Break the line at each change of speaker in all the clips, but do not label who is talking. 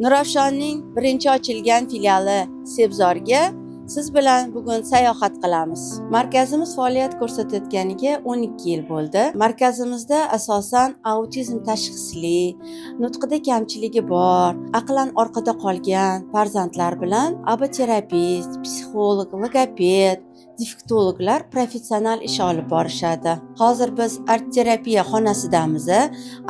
Nurafshonning birinchi ochilgan filiali Sebzorga siz bilan bugun sayohat qilamiz. Markazimiz faoliyat ko'rsatayotganiga 12 yil bo'ldi. Markazimizda asosan autizm tashxisli, nutqida kamchiligi bor, aqlan orqada qolgan farzandlar bilan aboterapist, psixolog, logoped, defektologlar professional ish olib borishadi. Hozir biz art terapiya xonasidamiz.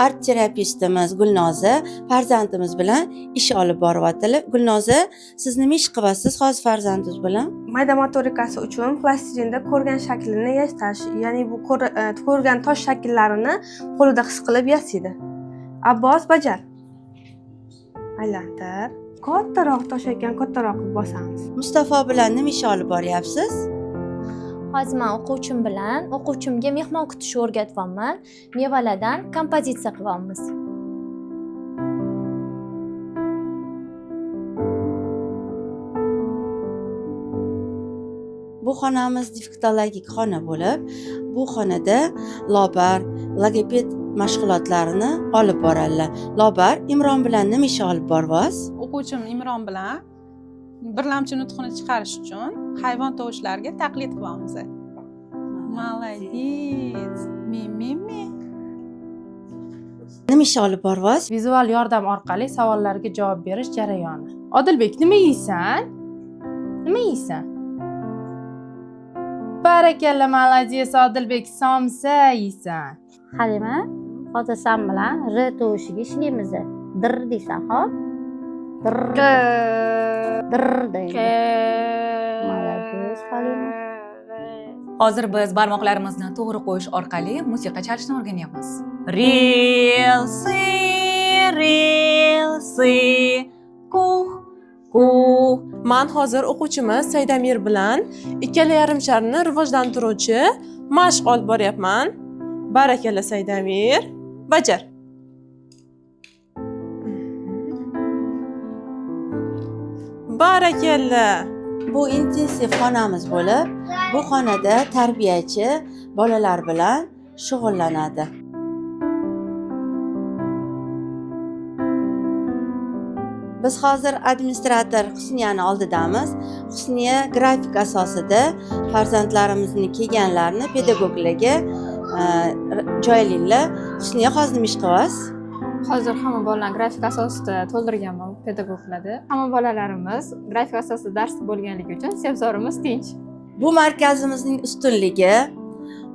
Art terapistimiz Gulnoza farzandimiz bilan ish olib boryaptilar. Gulnoza, siz nima ish qilyapsiz hozir farzandingiz bilan?
Mayda motorikasi uchun plastilinda ko'rgan shaklini yasash, ya'ni bu ko'rgan tosh shakllarini qo'lida his qilib yasaydi. Abbos, bajar. Aylantir. Kattaroq tosh ekan, kattaroq qilib bosamiz.
Mustafo bilan nima ish olib boryapsiz?
Hozir man o'quvchim bilan o'quvchimga mehmon kutishni o'rgatyapman. Mevalardan kompozitsiya qilyapmiz.
Bu xonamiz defektologik xona bo'lib, bu xonada lobar, logoped mashg'ulotlarini olib boradilar. Lobar, Imron bilan nima ish olib boryapsiz?
O'quvchim Imron bilan birlamchi nutqini chiqarish uchun hayvon tovushlariga taqlid qilyapmiz. Молодец. Mi mi mi.
Nima ish olib boryapsiz?
Vizual yordam orqali savollarga javob berish jarayoni. Odilbek, nima yeysan? Nima yeysan? Barakalla, молодец, Odilbek, somsa yeysan.
Halima, hozir san bilan R tovushiga ishlaymiz. Dir deysan, hop? Dir. Dir deydi. Молодец, Halima.
Hozir biz barmoqlarimizni to'g'ri qo'yish orqali musiqa chalishni o'rganyapmiz. Рельсы, рельсы, кух, кух.
Man hozir o'quvchimiz Saidamir bilan ikkala yarim sharni rivojlantiruvchi mashq olib boryapman. Barakalla, Saidamir. Bajar. Barakalla.
Bu intensiv xonamiz bo'lib, bu xonada tarbiyachi bolalar bilan shug'ullanadi. Biz hozir administrator Husniyani oldidamiz. Husniya grafik asosida farzandlarimizni kelganlarini pedagoglarga joylaydilar. Husniya, hozir nima ish qilyapsiz?
Hozir hamma bolalarni grafik asosida to'ldirganman pedagoglarda. Hamma bolalarimiz grafik asosida dars bo'lganligi uchun sebzorimiz tinch.
Bu markazimizning ustunligi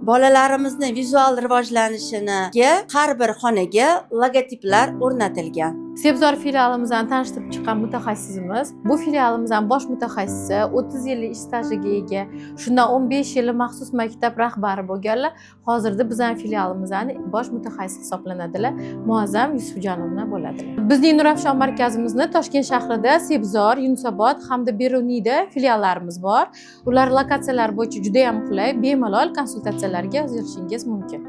bolalarimizni vizual rivojlanishiniga har bir xonaga logotiplar o'rnatilgan.
Sebzor filialimizni tanishtirib chiqqan mutaxassisimiz, bu filialimizning bosh mutaxassisi, 30 yillik ish stajiga ega, shundan 15 yili maxsus maktab rahbari bo'lganlar, hozirda bizning filialimizning bosh mutaxassisi hisoblanadilar. Muazzam Yusufjonovna bo'ladilar. Bizning Nurafshon markazimizni Toshkent shahrida Sebzor, Yunusobod hamda Beruniyda filiallarimiz bor. Ular lokatsiyalar bo'yicha juda ham qulay, bemalol konsultatsiyalarga yozilishingiz mumkin.